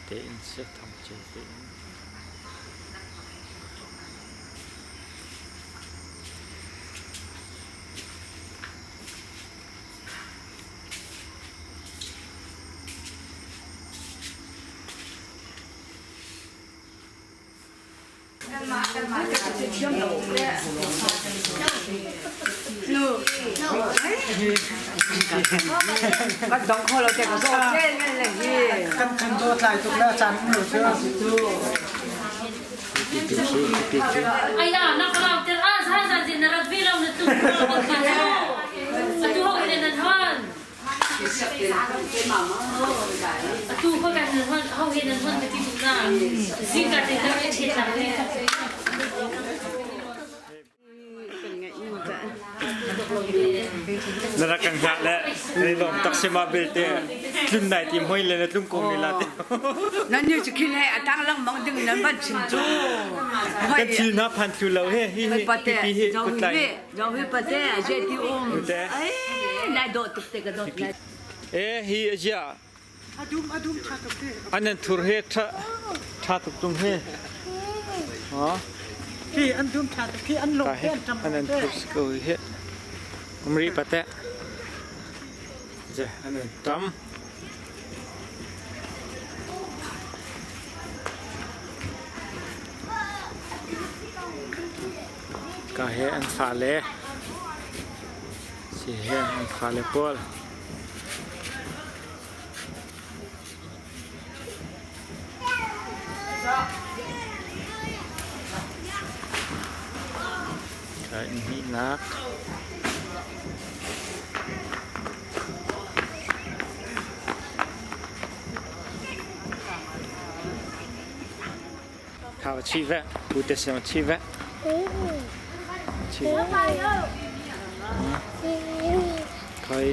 tein si thangce tein. Kan kan dawt lai tuk le caan um lo cu. Aya na kalau ter a za za jin na rat ve lo na tu atu ho in nan hon atu ko kan nan hon ho hin nan hon ka ti tu na zing ka te ta che ta ne. Na rak kan hngah le ni lawm tak si ma belte tlun nai tim hoi le na tlung ko mi la te. Nan ni chu khin he atang lang mang ding nan van chim cu. Kan thil na phan thlu lo he hi hi hi hi kutlai. Zo hi pate a je ti um. Ai nai do tuk te ka dot nai. E hi azia. Adum adum tha tuk te. Anan thur he tha tha tuk tung he. Ha. Hi an dum tha tuk hi an long te an tam. Anan thur ko hi. Umri pate. Je anan tam. Ka he an fa le. Si he an fa le pawl. Hnihnak. Thau chi ve, pu te siang chi ve. Chi. Khoi.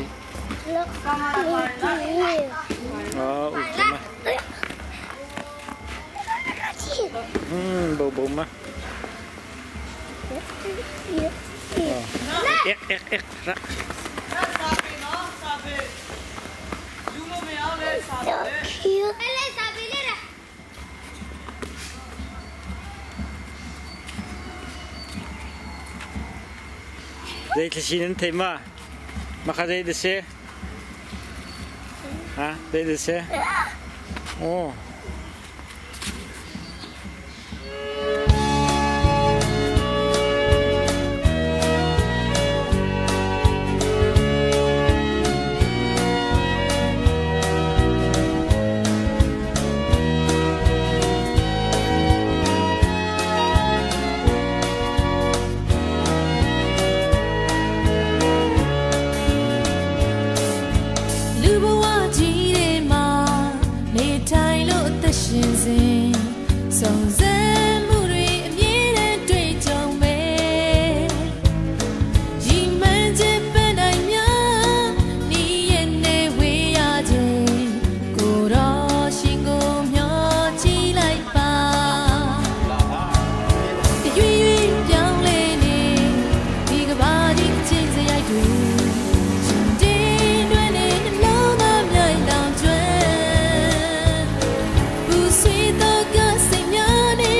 Ờ, u mà. Ừ, bầu bầu mà. Ek ek ek ra. Zei thlasi nan thei ma? Maka zei da si? Ha? Zei da si? Oh. လူဘဝကြီးတွေမှာနေထိုင်လို့အသက်ရှင်စဉ်စုံစမ်းမှုတွေအမြဲတမ်းတွေ့ကြုံပဲရီမှန်းချက်ပန်းနိုင်များနေရဲ့နဲ့ဝေးရခြင်းကိုတော့ရှင်ကိုမျောကြည့်လိုက်ပါ တရွေ့ရွေ့ပြောင်းလဲနေဒီကဘာကြီးချင်းစရိုက်တွေရှင်တင်းတွင်နေနှလုံးသားမြိုင်တောင်ကျွမ်းပူဆွေးတော့ကစိတ်များနေ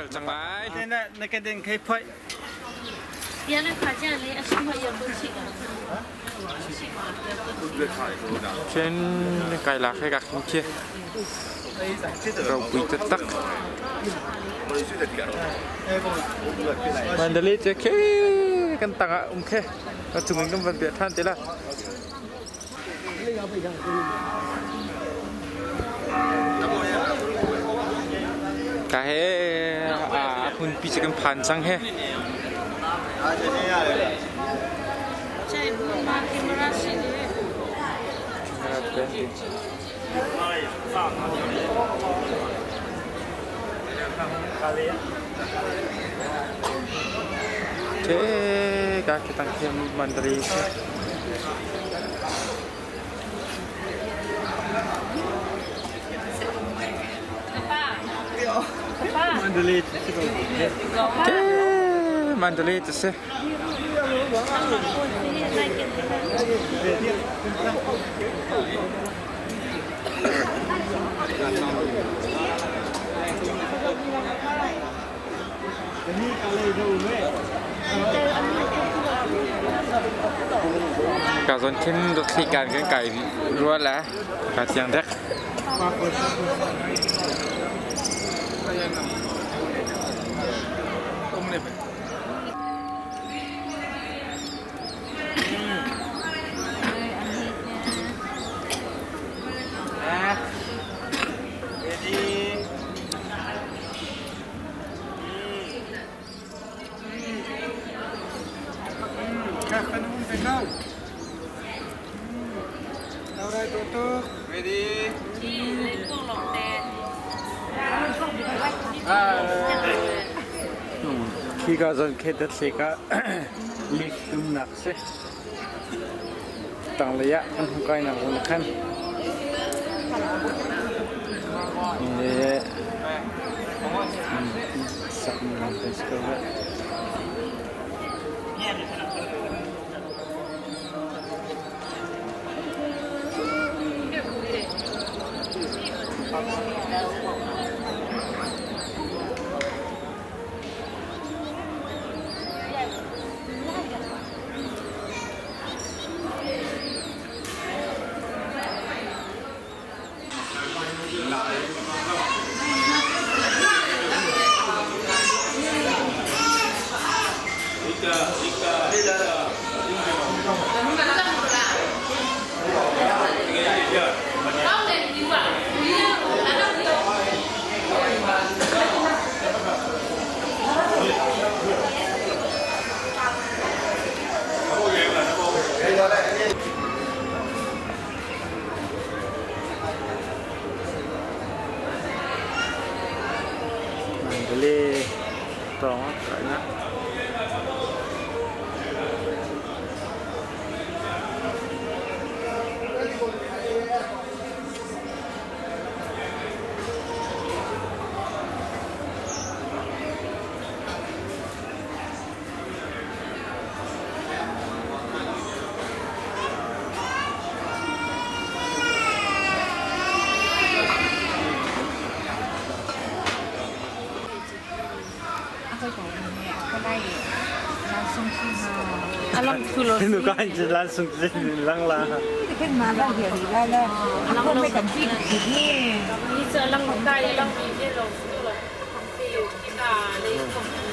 kal cang lai. Na na ka den khei phoi. Khin kai lak he ka khin khi. Ropui taktak. Mandalay cu khi kan tang ah um khi. A cung in kan van piah ṭhan te la. Ka he a hmunpi cu kan phan cang he. Ka kitang khi Mandalay si. Mandalay ti si. Ka zawn khin dotthli kan kan kai rua le ka tiang dek. Khi ka zawn khe dat ka lik tumnak si. Tanglei ah kan hung kai nak zawn khan. Sak mi kan si ko Mandalay tawng ah kai na.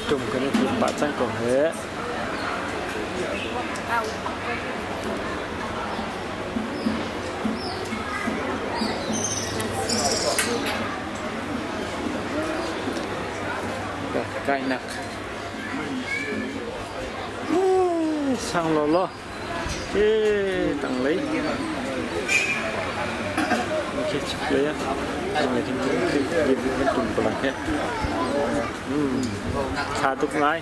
Tum kan i tim pah cang ko he. Kainak. Sang lo lo. Tanglei. Khi chuk lei ah. Tanglei khin kan tum palang he. Tha tuk ngai.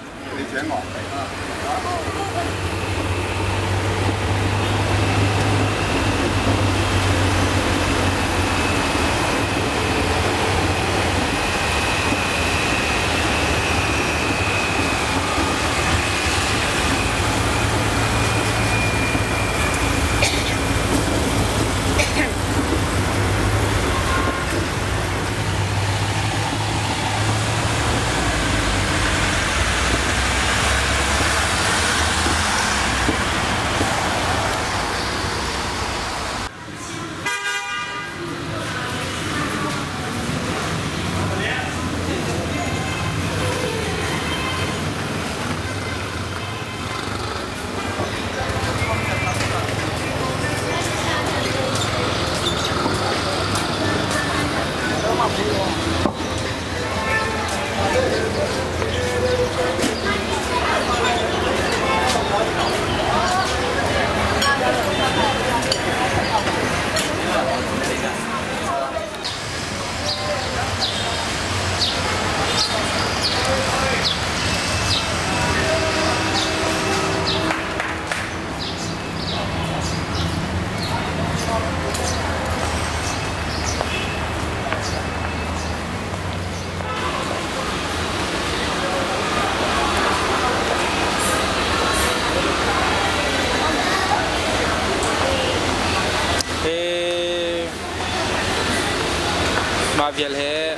Vial he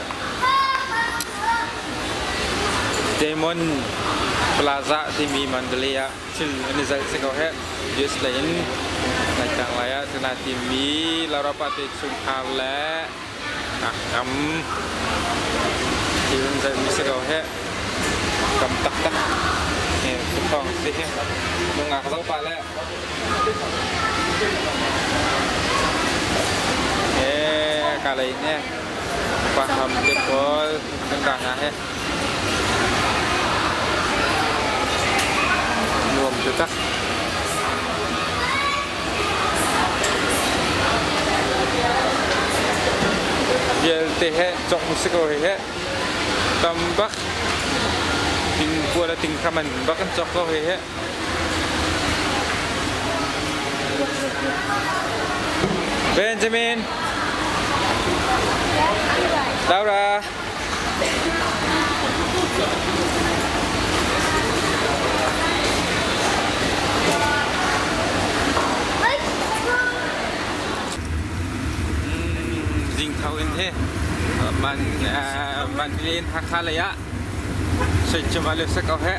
Diamond Plaza timi Mandalay ah thil an i zalh si ko heh. US lei in Laitlang lai ah tuna timi Laurapa te chungkhar le ngakam thil an zalhmi si ko heh. Kam taktak he thong si he. Nungak zo pa le He ka lei ne pa ham te pawl kan ka hna he. Nuam taktak. Vialte he cawk si ko hi he. Tam bak ting kua le ting hram an bak an cawk ko hi he. Benjamin. Laura. Zingtho in hi man man in Hakha lei ah Seichum ah le sak ko he.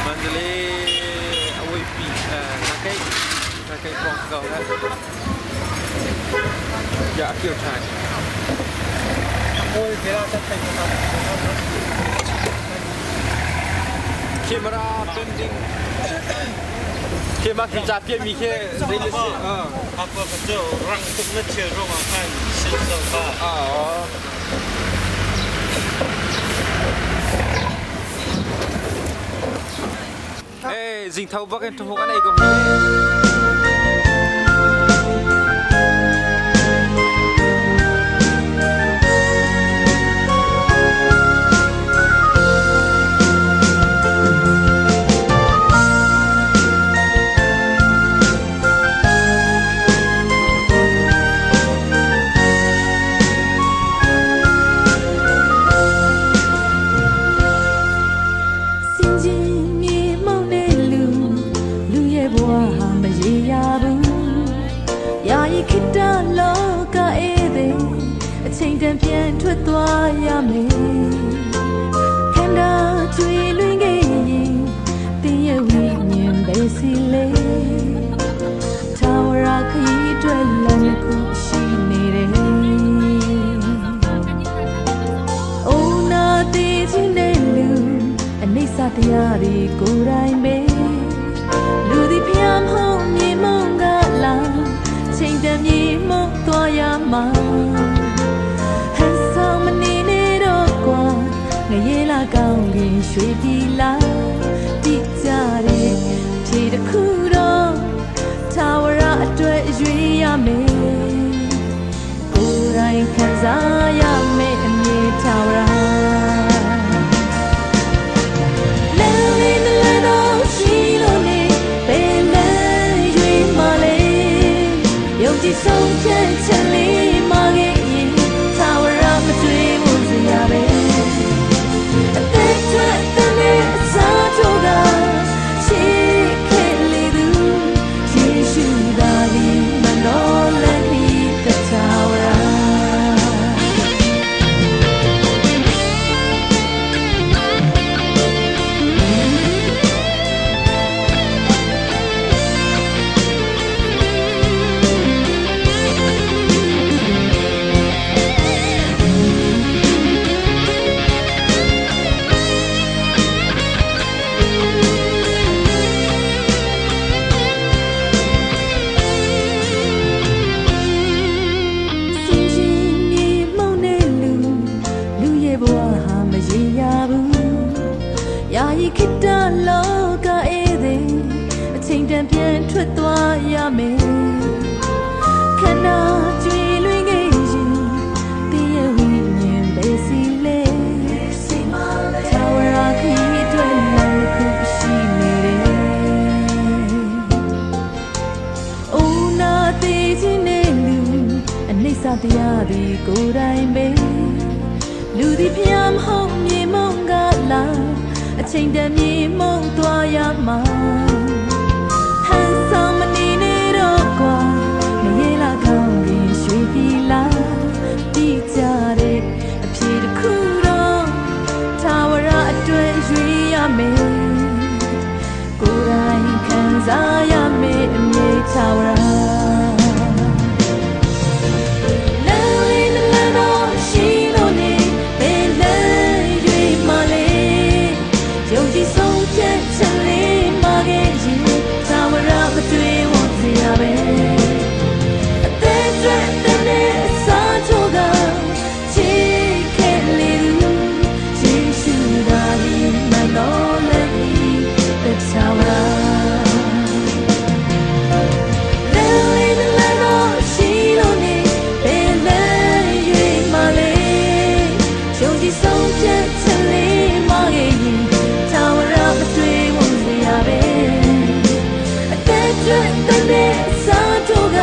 Mandalay awipi na keih pawng ko Ya kio ṭhan. Camera pending. Camera khi ca piah mi khi zei le si. Apa ka cu rang tuk na thil ruang ah khan sin zo ka. Hey, zingtho bak in thuhuk an ei ko hi. စင်ချင်းမြေမုံနဲ့လူလူရဲ့ဘဝဟာမရေရာဘူးယာယီခိတ္တလောကဧည့်သည်အချိန်တန်ပြန်ထွက်သွားရမယ်ခန္ဓာကျွေလွင်ခဲ့ရင်တင်းရဲ့ဝိညာဉ်ပဲစီလေထာဝရခရီးအတွက်လမ်းတစ်ခုရှိနေတယ် အိုနာတည်ခြင်းနဲ့လူအနိစ္စတရားတွေကိုယ်တိုင်ပဲလူသည်ဖျားမဟုတ်မြေမုံကလာချိန်တန်မြေမုံသွားရမှာဟန်ဆောင်မနေနဲ့တော့ကွာငရေလာကောင်းကင်ရွှေပြည်လာတိကြတဲ့ဖြေတစ်ခုတော့သာဝရအတွက်ရွေးရမယ် ကိုယ်တိုင်ခံစားရမယ့်အမြဲထာဝရလမ်းလေးတစ်လမ်းတော့ရှိလို့နေဘယ်လမ်းရွေးမှလဲယုံကြည်ဆုံးဖြတ်ချက်လေးမှခဲ့ရင်ထာဝရမတွေ့ဖို့စရာပဲ အသက်ထွက်တဲ့နဲ့အစားထိုးကရှိခဲ့လေသူယေရှုသာလျှင်မတော်လည်းခီးတထာဝရ ခိတ္တလောကဧည့်သည်အချိန်တန်ပြန်ထွက်သွားရမယ်ခဏကြွေလွင်ခဲ့ရင်တည်ရဝိညာဉ်ပဲစီလေသာဝရခီးအတွက်လမ်းတစ်ခုရှိနေတယ် အိုနာသေးခြင်းနဲ့လူအနိစ္စတရားဒီကိုယ်တိုင်ပဲလူဒီဖျားမဟုတ်မြေမုံကလာအချိန်တန်မြေမုံသွားရမှာဟန်ဆောင်မနေနဲ့တော့ကွာမရေလာကောင်းရင်ရွှေပြည်လာတိကြတဲ့အဖြေတစ်ခုတော့သာဝရအတွက်ရွေးရမယ် ကိုယ်တိုင်ခံစားရမယ့်အမြဲချဝရလမ်းလေးတစ်လမ်းတော့ရှိလို့နေဘယ်လမ်းရွေးမှလဲယုံကြည်ဆုံးဖြတ်ချက်လေးမှာခဲ့ရင်သာဝရမတွေ့ဝစရာပဲအသက်တွေတဲ့စားချိုးကချစ်ခဲ့လေသူယေရှုသာလျှင်မတော်လည်းတချဝရ လမ်းလေးတစ်လမ်းတော့ရှိလို့နေဘယ်လမ်းရွေးမှလဲယုံကြည်ဆုံးဖြတ်ချက်လေးမခဲ့ရင်သာဝရမတွေ့ဝစရာပဲအသက်တွေတဲ့စားတို့က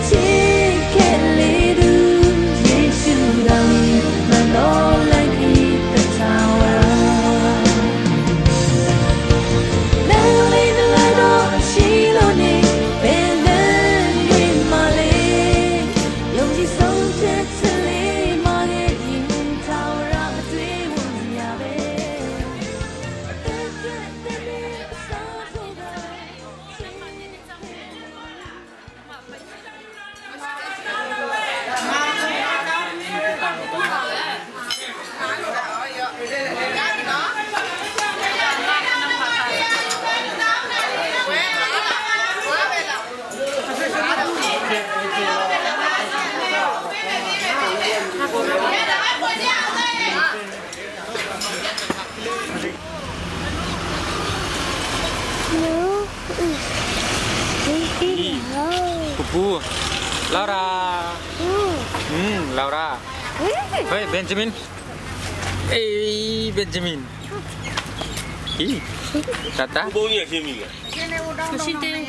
ချစ်ခဲ့လေသူယေရှုတော်မတော်လည်းခီးတချဝရ လမ်းလေးတစ်လမ်းတော့ရှိလို့နေဘယ်လမ်းရွေးမှလဲယုံကြည်ဆုံးဖြတ်ချက်လေးမှာခဲ့ရင်သာဝရမတွေ့ဝစရာပဲအသက်တွေတဲ့အစားထိုးကချစ်ခဲ့ ปูปูลาราลาราเฮ้ยเบนจามินเอ้ยเบนจามินอีตาตา ဘုန်းကြီးရှင်းပြီလေ မရှိသေး ဘူး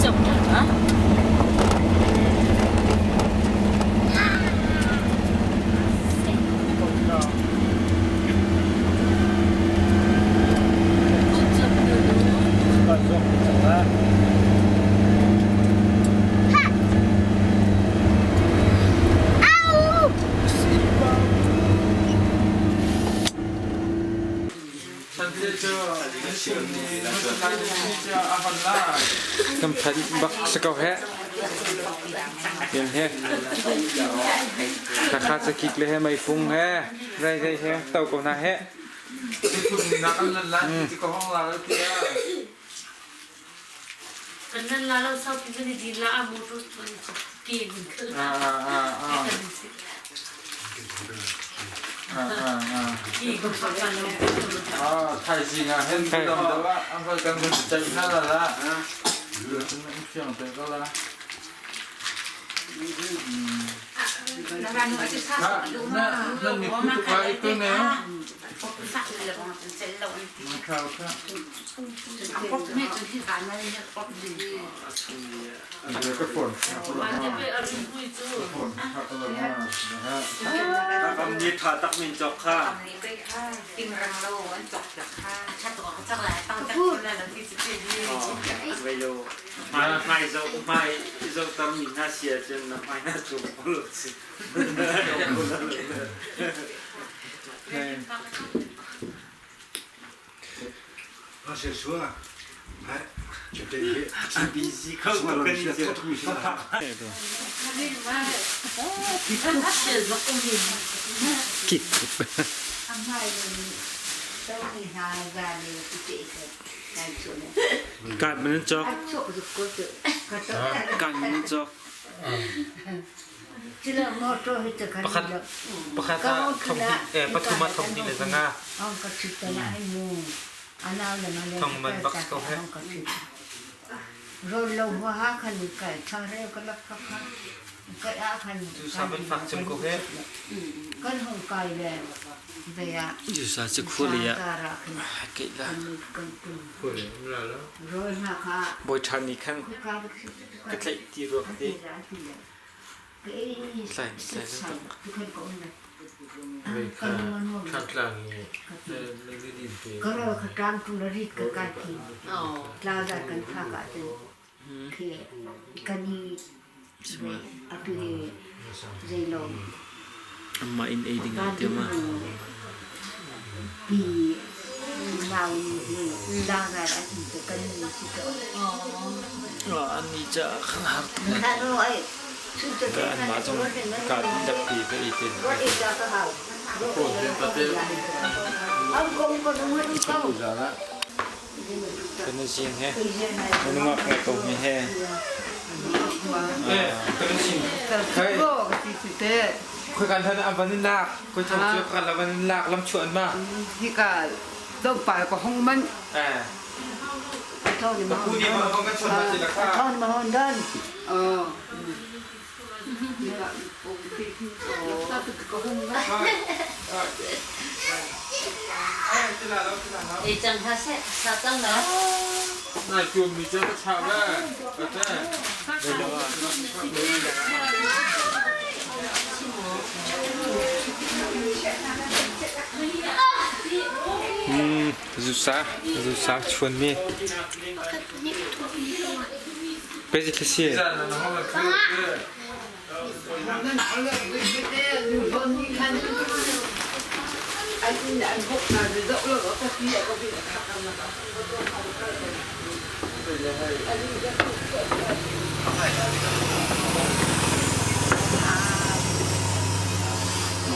ကြောက်တာနော် กำพันบักสกาวแฮะยังแฮะราคาสกิกเลยแฮะไม่ฟุ้งแฮะไรไรแฮะเต่ากับนาแฮะ ကနလာလောက်ဆောက်ပြီးနေဒီလာအမိုတိုကင်းခ อ่าอ่าอ่าอ่าอ่าอ่า ဒီကဖကလော 啊，开心啊，很不懂的吧？俺说刚刚整下来了，嗯，真的不想这个了。Nan mi phu pa i tu ne. Ka phone. Kam ni tha tak min chok kha. Vai lo. Mai mai zo mai zo tam mi na sia chen na mai na chu lo si. Ah, c'est le soir. Ouais. J'étais Busy kho to kan ni Kik. Kat man chok. Kat man chok. Pakhat pakhat ah thong hnih pathum ah thong hnih le zanga. Thong man bak ko he. Tu sa ban fak cem ko he. Yusa chu khuli ya. Ke la. Boi than ni khan ka tlaih ti ruak te. Tlai tlai zan tak. Thantlang i na din te. Amma in ei ding ah ti ma. An ni ca khan har tuk la. Ka an mah zong ka dappi ka ei te. Kan zing he. Nungak ngai ko mi he. Kan sin. Hey. Khoi kan han an van in lak. Khoi thong cu kan la van in lak lam chuan ma. Hika dong pa ko hong man. Eh. Ka pu ni ma ko kan chuan ma ti la kha. Ờ. Nai kum mi cu ka chau le. Ka te. Zusa zusa chuan mi. Pe zi thlasi.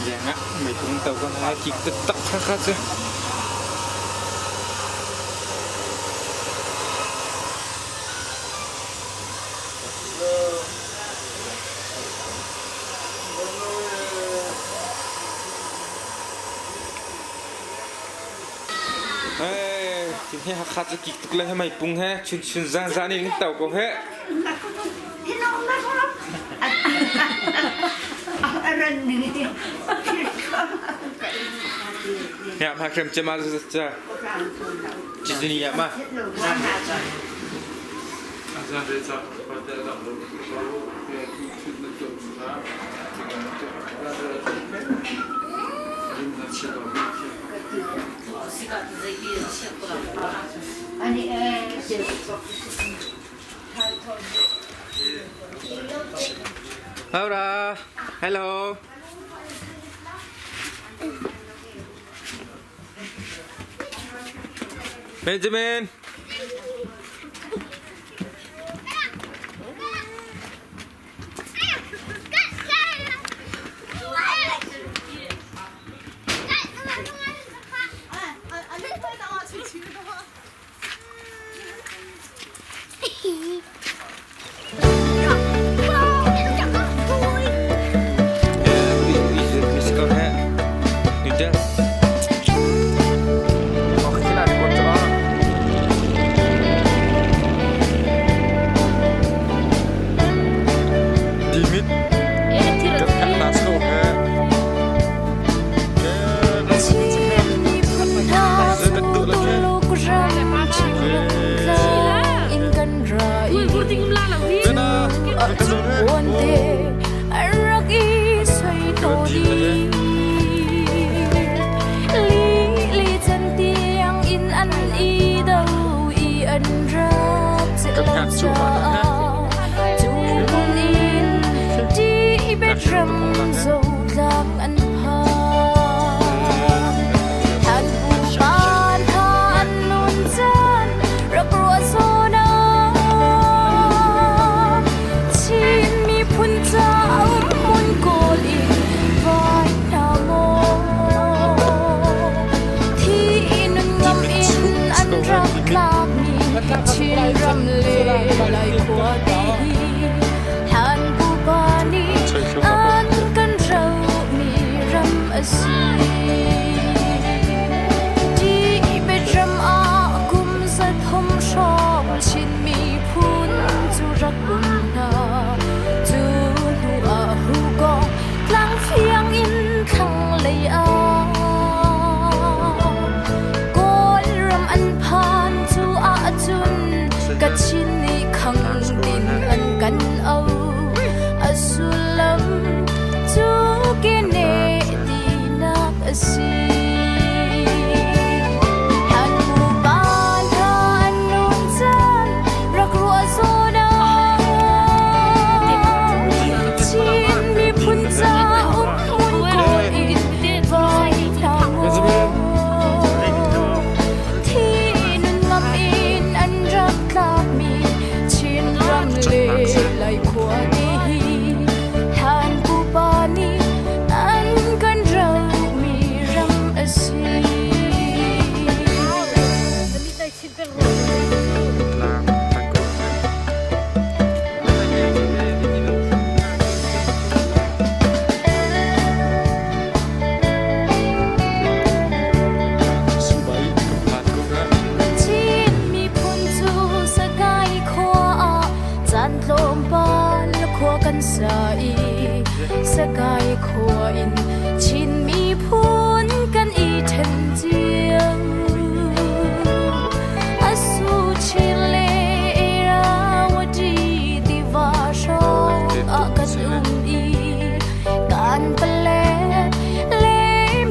Leng ah meipung to ka ha kik taktak kha kha cu. Hey, hi Hakha cu kik tuk le he meipung he chun chun zan zan in to ko he. Ya ma krem chema cha. Chizini ya ma. Laura, hello. Benjamin. ram zotlang an phan. Than pupa hna an nun caan rak ruah zawn ah Chin miphun ca um hmun kawl in vai hna maw. Thi nun ngam in an rak tlakmi Chinram le Lai khua te hi hlan pupa nih an kan rohmi ram a si. Tibet ram ah kum 300 hrawng Chin miphun cu rak um hna. Cu hnu ah Hugong tlangfiang in thlanglei ah Kawlram an phan cu ahcun Kachin nih khang tin an kan au. A sullam cu kene tinak a si. Hlan pupa hna an nun caan rak ruah zawn ah Chin miphun ca um hmun kawl in vai hna maw. Thi nun ngam in an rak tlakmi Chinram le Lai khua te hi hlan pupa nih an kan rohmi ram a si. Chin miphun cu Sakai khua ah caan tlawmpal khua kan sa i Sakai khua in Chin miphun kan i ṭhen cio. A su chin le Irrawaddy tiva hrawng ah kan um i kan pale le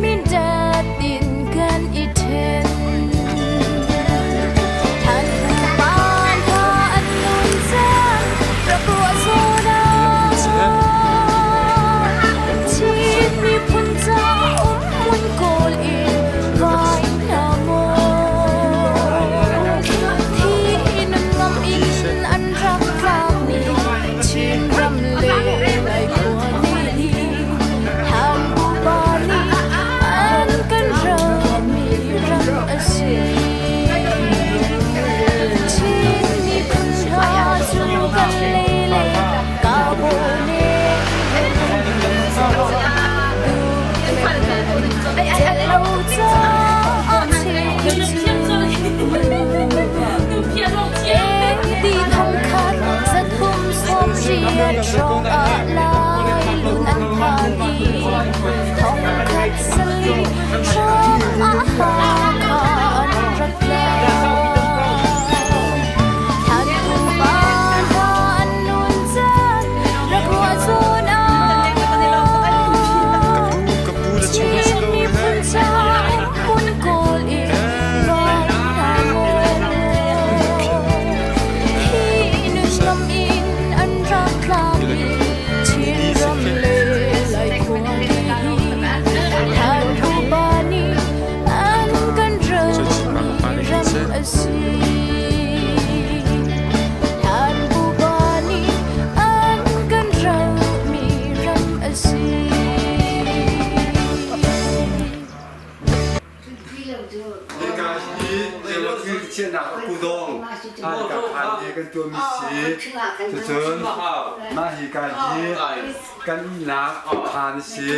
mindat in kan i ṭhen. Than pupa hna an nun caan rak ruah zawn ah Chin miphun ca um hmun kawl in vai hna maw. Thi nun ngam in an rak tlakmi Chinram le Lai khua nih hlan pupa nih an kan rammi ram a si. Chin miphun hna cu kan lei le ka bawne lo caah Ti thongkhat 380 hrawng ah Lai lun an phan i thongkhat 400 hrawng ah Hakha an rak tlau. Hlan pupa hna an nun caan rak ruah zawn ah Chin miphun caah hmun kawl in vai hna maw. Hi nun in an rak tlakmi Chinram le Lai khua hi hlan pupa nih an kan romi ram a si. Hlan pupa nih an kan romi ram a si. Hika hi thil chiahnak a kudawng hika khan hi kan tuahmi si. Cucun mah hika hi kan ihnak khaan a si.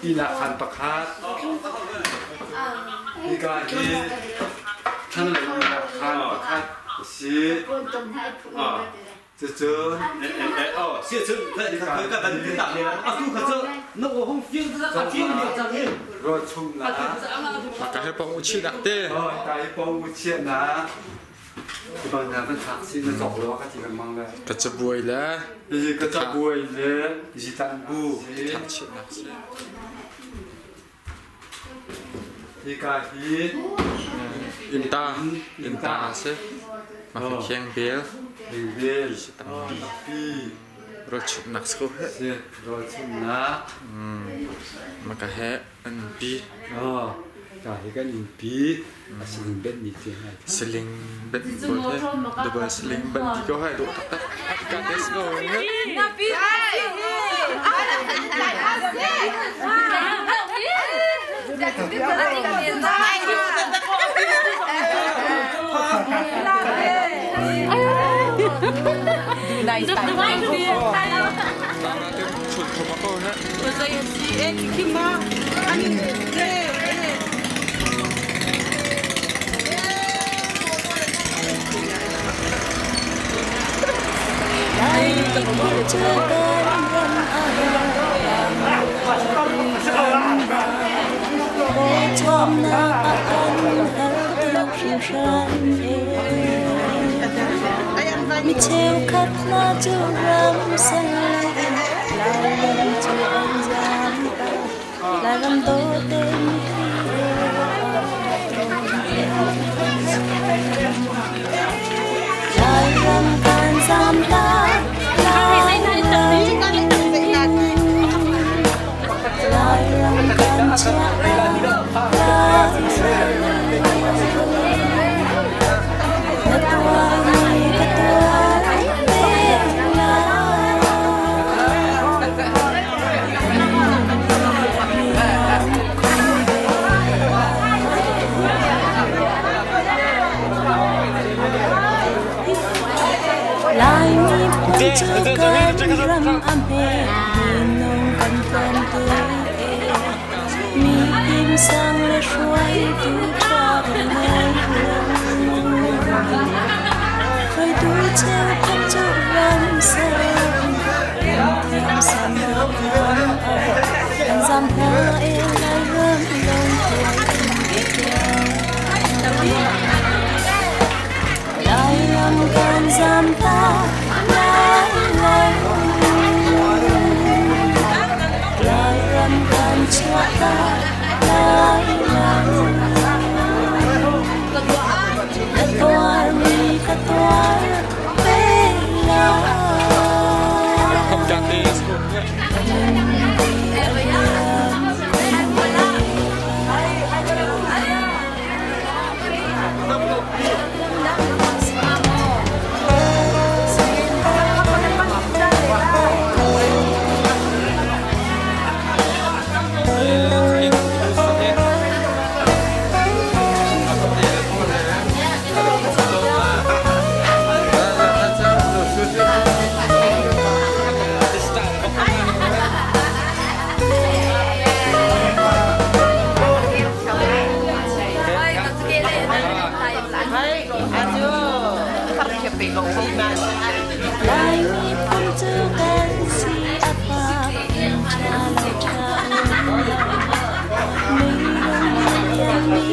Ihnak khaan pakhat. Hika hi thlanglei ihnak khaan pakhat a si. Cucun rawlchumnak Ka he pong uchinak te. Ka he pong uchiahnak Ibang na kan thlak si na cawk lo ka ti lengmang le. Ka cabuai le. Hihi ka cabuai le zitan bu. Thak chiahnak si. Hika hi Innta innta a si. Mah khiang bel. Bel. Tampi. Rawlchumhnak si ko heh. Si, rawlchumhnak. Maka he an pi. Oh, ka hi kan in pi. A siling benh mi te hai. Siling benh pawl he. Double siling benh ti ko hai dawh taktak. Ka des ko. Na pi. Mi cheukhat hna cu ram sal in Lairam cu an zaam ta. Lairam dawte Lairam kan zaam ta. Lairam kan chiah ta. Na tuarmi ka tuar ve lai. Laimi phun cu kan ram a hme, minung kan tlawm tuk e. Mi fimsang le hruaitu ṭha kan ngei lo. Hruaitu cheukhat cu ram ser in thiamsang ram an zam hna e Lairam lungtuai in ka Lairam kan zam ta lai lo. Lairam kan chuah ta lai lo. Na tuarmi ka tuar ve lai. Laimi phun cu kan si a fak in ṭha lo ṭha Mi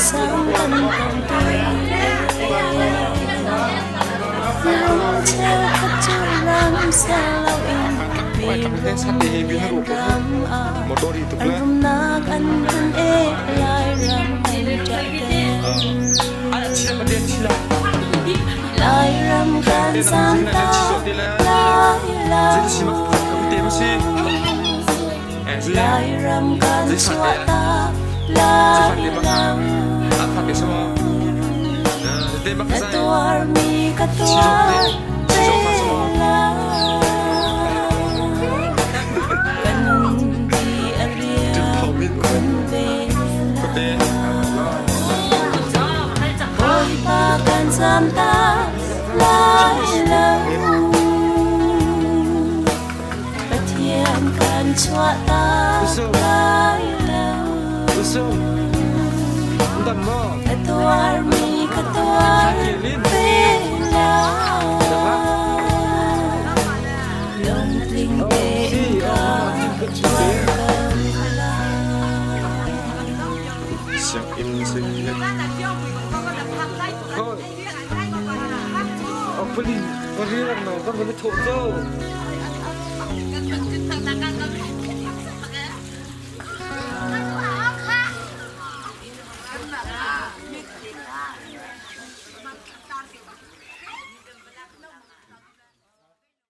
sang kan ton Lung cheukhat cu ram ser loin mi ram ah an rumnak an run e Lairam an ṭahter. Lairam kan zam ta lai lo. Lairam kan chuah ta lai lo. Na tuarmi ka tuar ve lai. Ka nunpi a riam kun ve lai. Bawipa kan zam ta lai lo. Pathian kan chuah ta lai lo. Ka tuarmi ka tuar ve lai. Lungtling tein ka tuar ko lai. Sianginn si. Pali, pali lang no, kan van i thawh co.